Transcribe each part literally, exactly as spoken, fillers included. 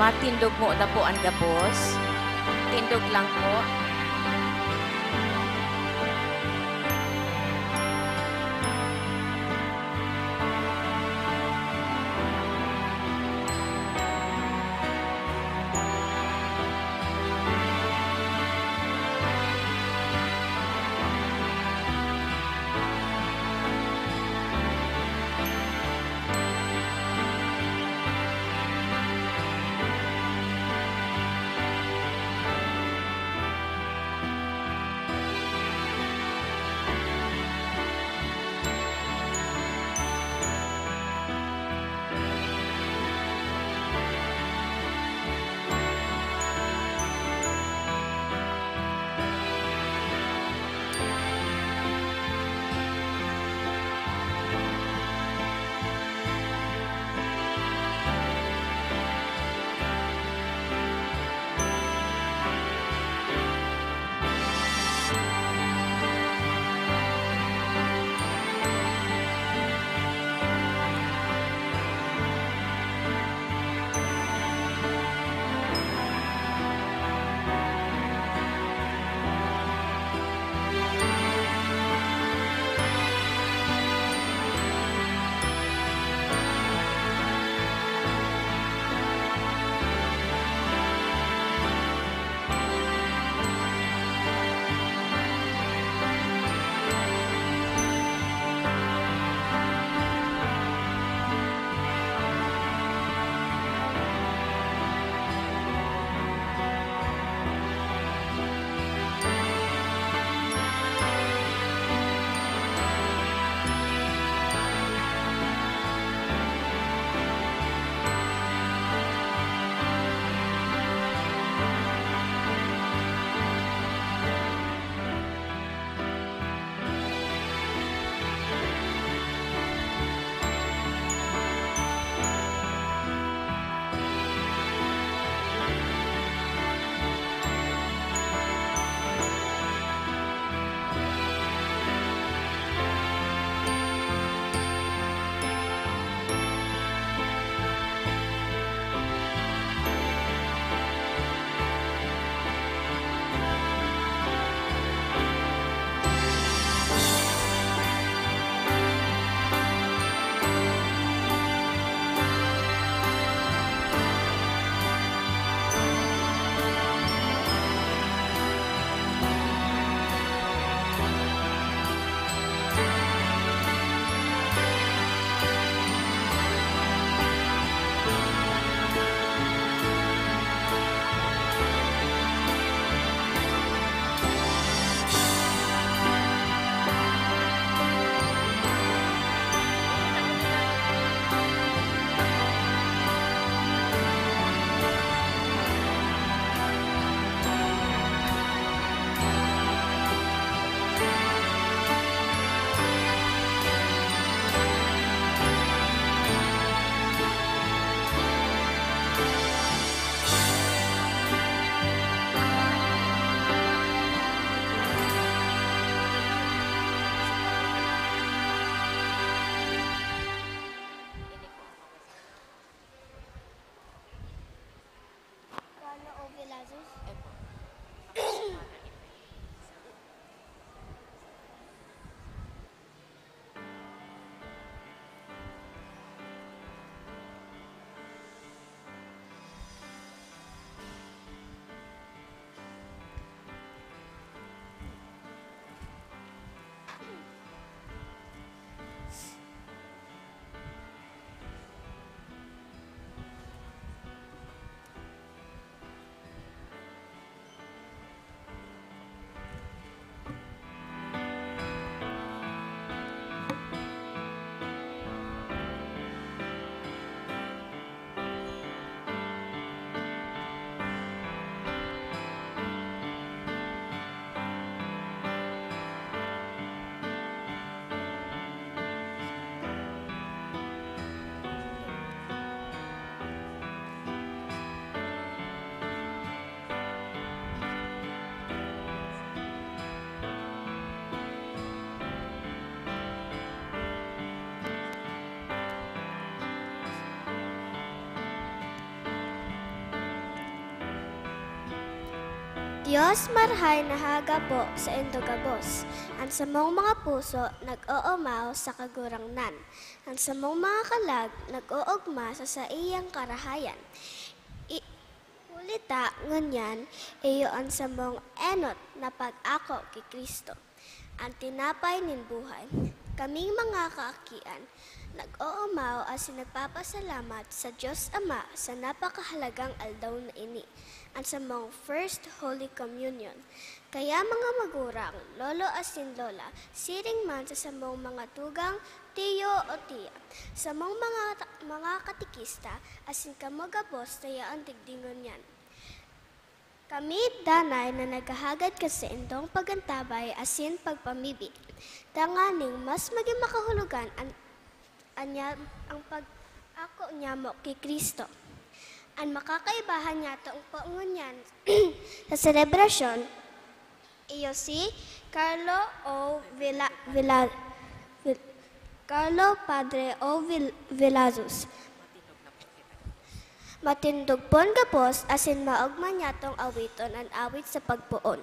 Matindog mo na po ang gabos. Tindog lang po. Dios marahay na hagapo saindo gabos. An samong mga puso nag-oomaw sa Kagurangnan. An samong mga kalag nag-oogma sa saiyang karahayan. I-, huli ta ngunyan, iyo an samong enot na pag-ako ki Cristo, an tinapay nin buhay. Kaming mga kaakian, nag-oomaw asin nagpapasalamat sa Dios Ama sa napakahalagang aldaw na ini, an samong First Holy Communion. Kaya, mga magurang, lolo asin lola, siring man sa samong mga tugang, tiyo o tiya, samong mga ta-, mga katekista, asin kamo gabos na yaon digdi ngunyan. Kami danay na naghahagad kan saindong pagantabay asin pagpamibi, tanganing mas magin makahulogan an, an, ang pag-ako nyamo ki Cristo. An makakaibahan nyatong po ngunyan sa selebrasyon, iyo si Carlo O. Vila-, Vila-, Vil-, Carlo Padre O. Vil-, Vilazos. Matindog pon gabos asin maogma nyatong awiton an awit sa pagpoon.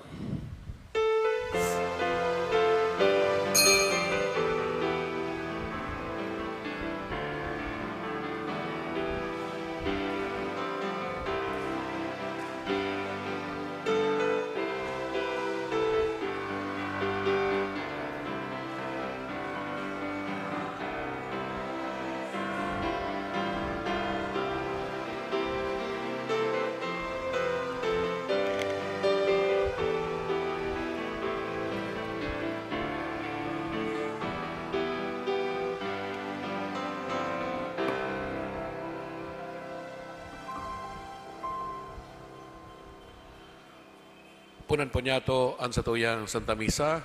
Punan po niyato an satuyang Santa Misa,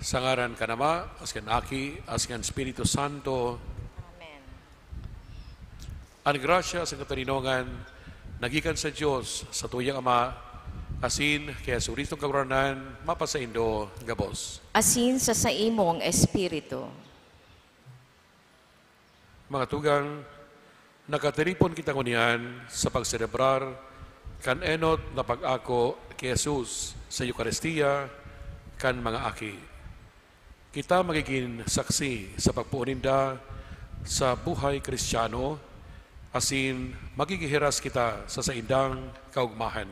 sa ngaran kan Ama, asin kan Aki, asin kan Espiritu Santo. Amen. An grasya asin katoninongan nagikan sa Dios, satuyang Ama, asin ki Jesu-Cristong Kagurangnan, mapasaindo gabos. Asin sa saimong espiritu. Mga tugang, nakatiripon kita ngunyan sa pagselebrar kan enot na pag-ako ki Jesus sa Eukaristia kan mga aki. Kita magigin saksi sa pagpoon ninda sa buhay Kristiyano, asin magigihiras kita sa saindang kaogmahan.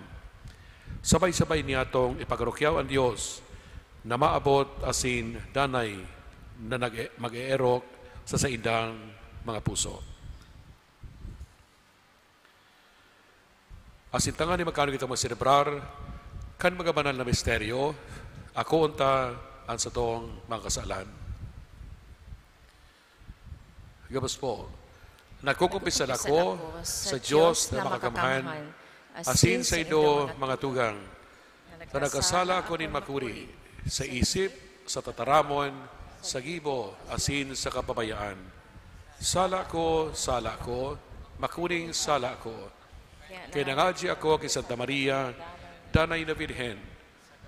Sabay-sabay niyatong ipagrukyaw an Dios na maabot asin danay na nag-, mag-eerok sa saindang mga puso. Asin tanganing magkanon kita magselebrar kan mga banal na misteryo, akoon ta an satong mga kasalan. Gabos po. Nagkukumpisal ako sa Dios na makakamhan, asin saindo, mga tugang, na nagkasala ako nin makuri, sa isip, sa tataramon, sa gibo, asin sa kapabayaan. Sala ko, sala ko, makuring sala ko. Kaya nangadyi ako ki Santa Maria, Danay na Birhen,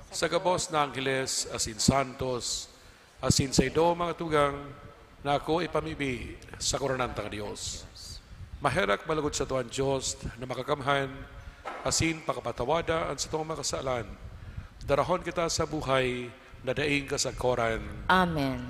sa gabos na angheles asin santos, asin saindo, mga tugang, na ako ipamibi sa koronan tang Dios. Maherak malugod sato an Dios na makakamhan, asin pakapatawada an satong mga kasalan. Darahon kita sa buhay na daing kasagkoran. Amen.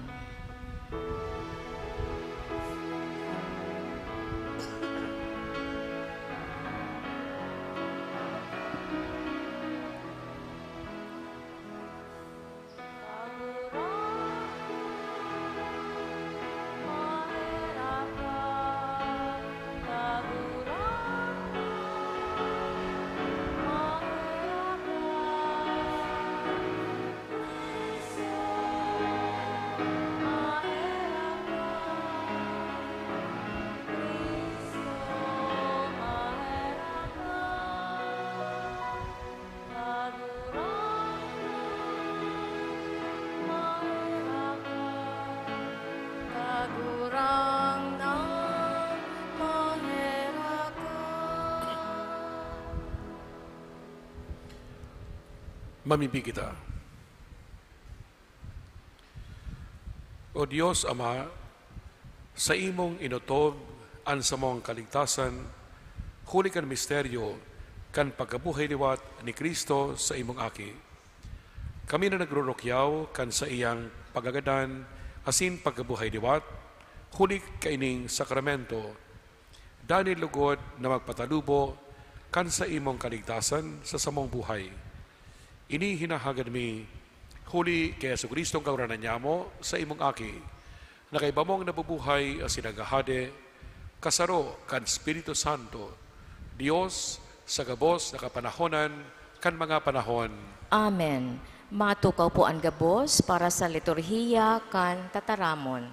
Kagurangnan, maherak ka. Mamibi kita. O Dios Ama, saimong inotob an samong kaligtasan huli kan misteryo kan pagkabuhay liwat ni Cristo sa imong Aki. Kami na nagrurukyaw kan saiyang pagkagadan asin pagkabuhay liwat, huli kaining sakramento, danay lugod na magpatalubo kan sa imong kaligtasan sa samong buhay. Ini hinahagad mi huli ki Jesu-Cristong Kagurangnan nyamo sa imong Aki, na kaiba mong nabubuhay asin naghahade, kasaro kan Espiritu Santo, Dios, sa gabos na kapanahonan kan mga panahon. Amen. Matukaw po an gabos para sa liturhiya kan tataramon.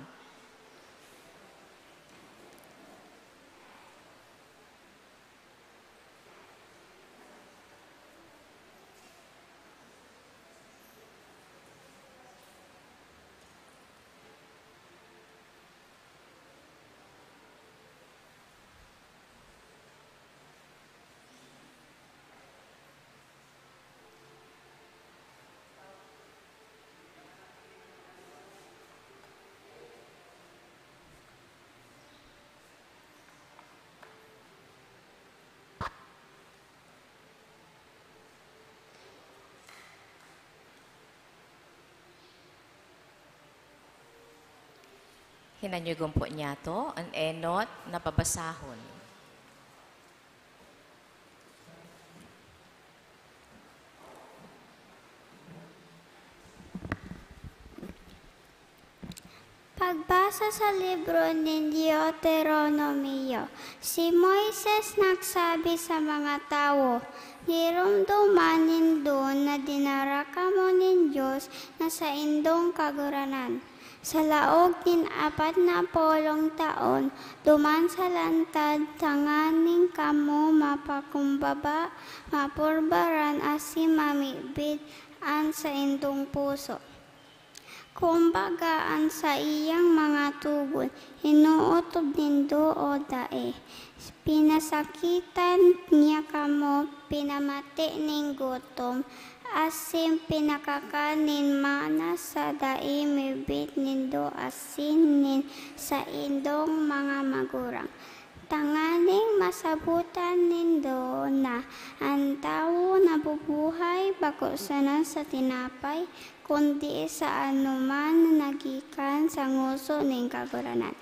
Hinanyugon po niyato an enot na babasahon. Pagbasa sa libro nin Deuteronomio, si Moises nagsabi sa mga tawo, "Giromdoman nindo na dinara kamo nin Dios na saindong Kagurangnan. Sa laog nin apat na pulong taon, duman sa lantad, tanganing kamo mapakumbaba, mapurbaran asin mamidbid an saindong puso." Kumbaga, an saiyang mga togon, inootob nindo o dai. Pinasakitan niya kamo, pinamati nin gutom, asin pinakakan nin mana sa dai midbid nindo asin nin saindong mga magurang. Tanganing masabotan nindo na an tawo nabubuhay bako sana sa tinapay, kundi sa anoman na nagikan sa ngoso nin Kagurangnan.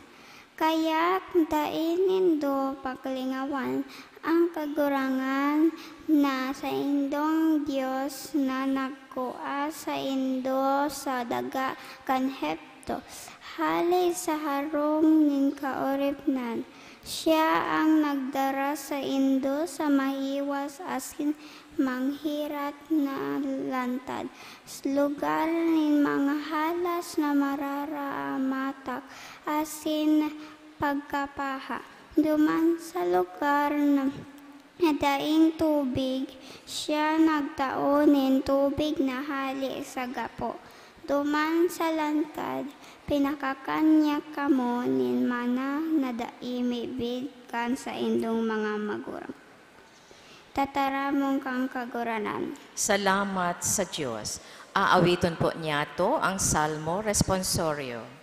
Kaya dai nindo paglingawan an Kagurangnan na saindong Dios na nagkua saindo sa daga kan Egipto, hale sa harong nin kaoripnan. Siya an nagdara saindo sa mahiwas asin manghirat na lantad, lugar nin mga halas na mararamatak asin pagkapaha. Duman sa lugar na daing tubig, siya nagtao nin tubig na hale sa gapo. Duman sa lantad, pinakakan niya kamo nin mana na dai midbid kan saindong mga magurang. Tataramon kan Kagurangnan. Salamat sa Dios. Aawiton po niyato ang Salmo Responsorio.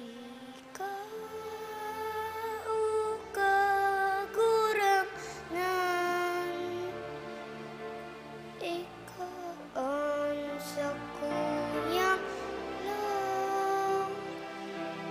Ika, O Kagurangnan, ika an sakuyang langit.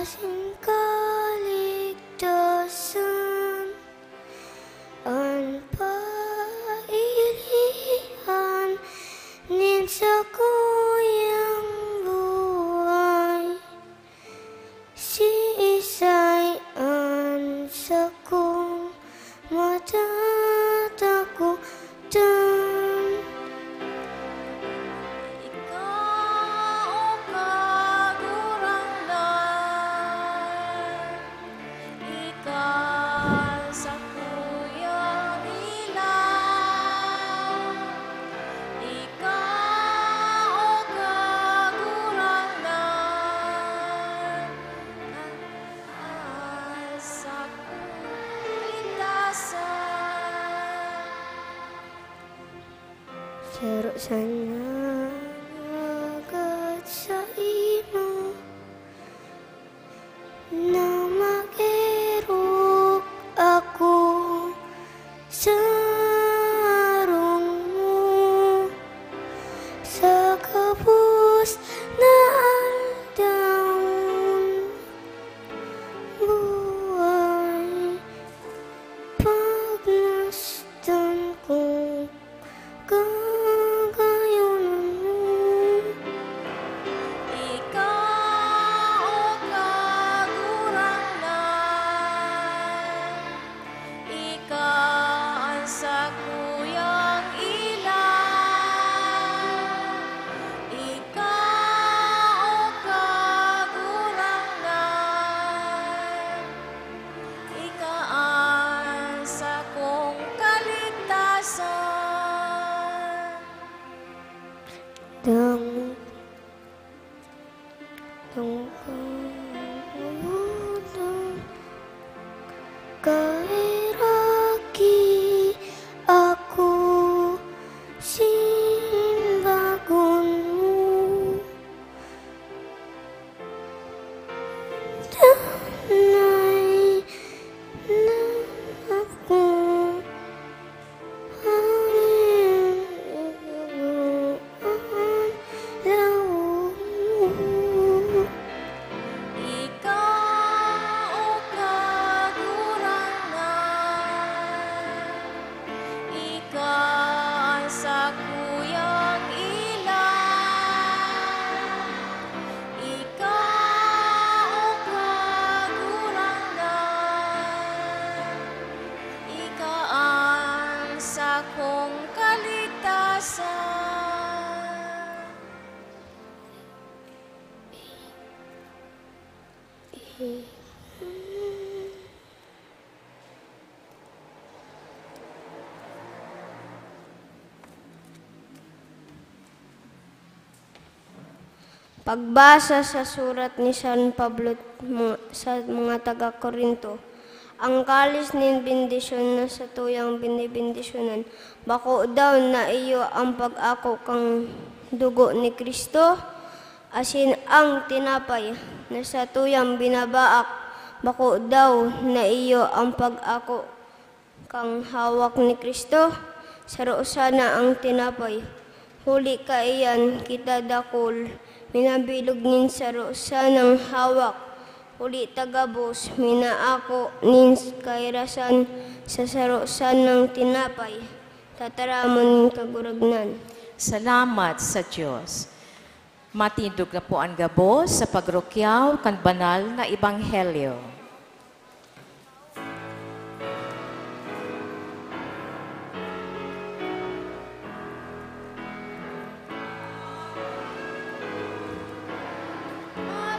asin kaligtasan, an pailihan nin sakuyang buhay. Siisay an sakong matatakotan? Ika, O Kagurangnan, ika an sakuyang ilaw. Ika, O Kagurangnan, an sakong kaligtasan. Saro sana agad saimo na mag-erok ako sa harong mo sa gabos na aldaw nin buhay. Pagmasdan kong kagayonan mo. Ika, O Kagurangnan, ika an sakuyang ilaw. Ika, O Kagurangnan, ika an sakong kaligtasan. Dangog, dangog ang kaheraki ako, simbagon mo. Danay na ako. Hale, ang laog mo. Ika, O Kagurangnan, ika an sakuyang ilaw. Ika, O Kagurangnan, ika an sakong kaligtasan. Pagbasa sa surat ni San Pablo mo-, sa mga taga Corinto. Ang kalis nin bendisyon na satuyang binibendisyonan, bako daw na iyo an pag-ako kan dugo ni Cristo? Asin ang tinapay na satuyang binabaak, bako daw na iyo an pag-ako kan hawak ni Cristo? Saro sana an tinapay, huli kaiyan kita dakul minabilog nin saro sanang hawak, huli ta gabos minaako nin kairasan sa saro sanang tinapay. Tataramon nin Kaguragnan. Salamat sa Dios. Matindog na po an gabos sa pagrukyaw kan banal na ebanghelyo.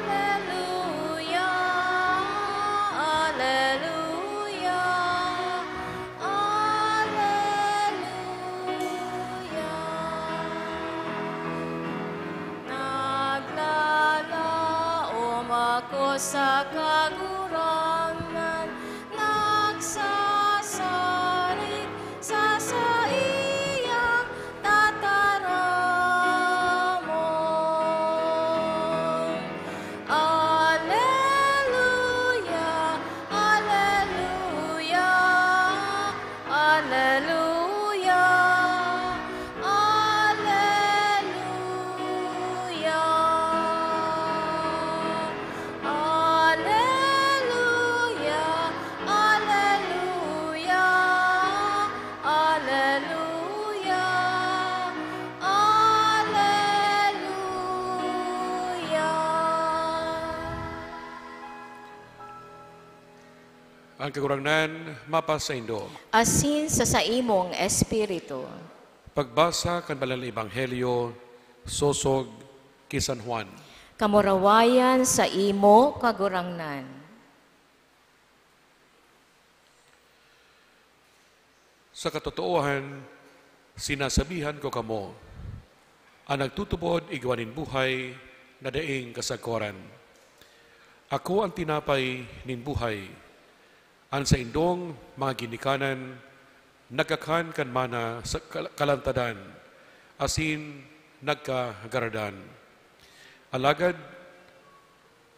Aleluya, aleluya, aleluya. Naglalaom ako sa Kagurangnan, nagsasarig sa saiyang tataramon. Aleluya, aleluya, aleluya, aleluya, Ang Kagurangnan mapasaindo. Asin sa saimong espiritu. Pagbasa kan Banal na Ebanghelyo sosog ki San Juan. Kamurawayan sa imo, Kagurangnan. Sa katotoohan, sinasabihan ko kamo, an nagtutubod igwa nin buhay na daing kasagkoran. Ako an tinapay nin buhay. An saindong mga ginikanan nagkakan kan mana sa kal-, kalantadan, asin nagkagaradan. Alagad,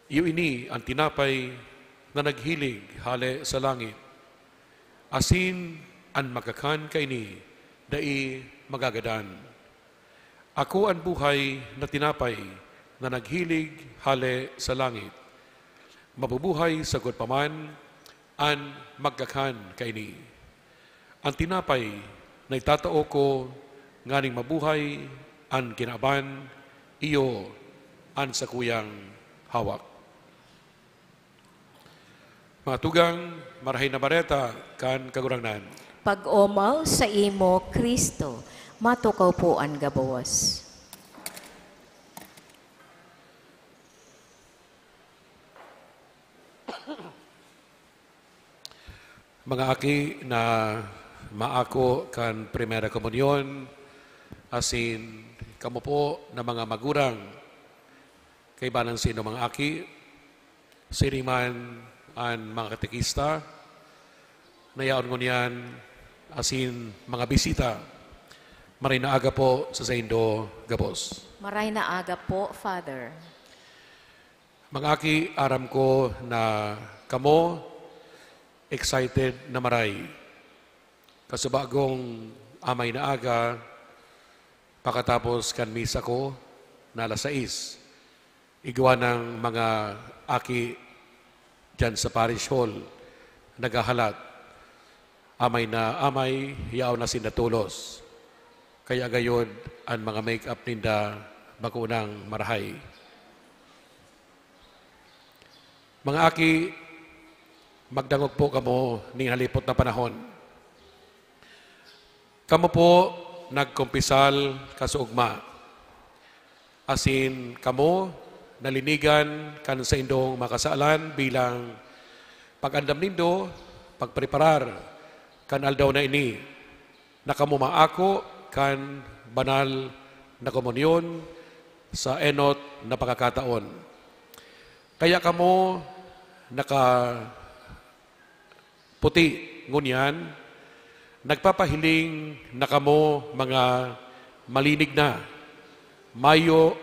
iyo ini an tinapay na naghilig hale sa langit, asin an magkakan kaini dai magagadan. Ako an buhay na tinapay na naghilig hale sa langit. Mabubuhay sagkod pa man an magkakan kaini. An tinapay na itatao ko nganing mabuhay an kinaban, iyo an sakuyang hawak. Mga tugang, Marahay na Bareta kan Kagurangnan. Pag-omaw sa imo, Kristo. Matukaw po an gabos. Mga aki na maako kan Primera Komunyon, asin kamo po na mga magurang, kaibanan sino mga aki, siring man an mga katekista, na yaon ngunyan, asin mga bisita, maray na aga po sa saindo gabos. Maray na aga po, Father. Mga aki, aram ko na kamo excited na maray. Kasubagong amay na aga, pakatapos kan misa ko na alas sais, igwa nang mga aki diyan sa parish hall naghahalat. Amay na amay, yaon na sinda tolos. Kaya gayod an mga make-up ninda bako nang marahay. Mga aki, magdangog po kamo nin halipot na panahon. Kamo po nagkumpisal kasuugma, asin kamo nalinigan kan saindong mga kasalan bilang pag-andam nindo pagpreparar kan aldaw na ini, na kamo maako kan banal na komunyon sa enot na pagkakataon. Kaya kamo naka puti ngunyan, nagpapahiling na kamo mga malinig na, mayo